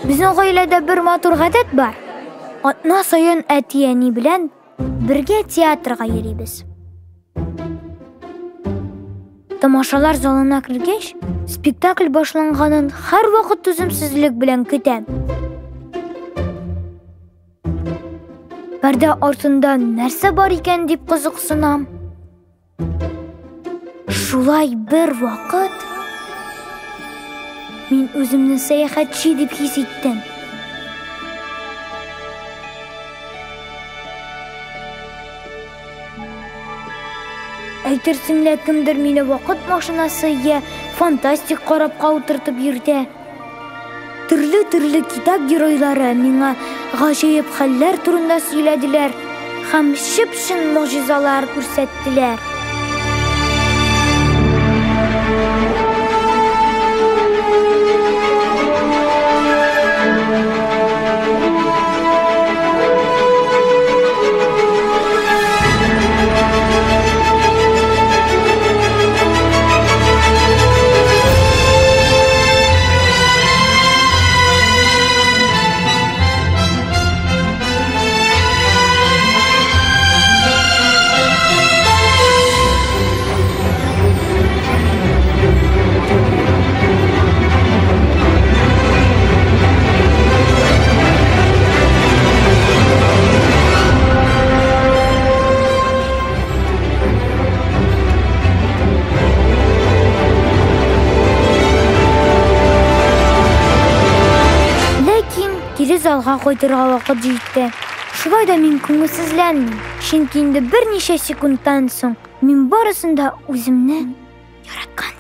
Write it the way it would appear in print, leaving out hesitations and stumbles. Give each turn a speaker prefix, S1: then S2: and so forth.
S1: Безнең гаиләдә бер матур гадәт бар. Атна саен әти-әни белән бергә театрга йөрибез. Тамашалар залына кергәч, спектакль башланганын һәрвакыт түземсезлек белән көтәм. Пәрдә артында нәрсә бар икән дип кызыксынам. Шулай бер вакыт мин үземне сәяхәтче дип хис иттем. Әйтерсең лә кемдер мине вакыт машинасы я фантастик корабка утыртып йөртә. Төрле-төрле китап геройлары миңа гаҗәеп хәлләр турында сөйләделәр һәм чып-чын могҗизалар күрсәттеләр. Ләкин кире залга кайтырга вакыт җитте. Шулай да мин күңелсезләнмим, чөнки инде берничә секундтан соң мин барысын да үземне яраткан.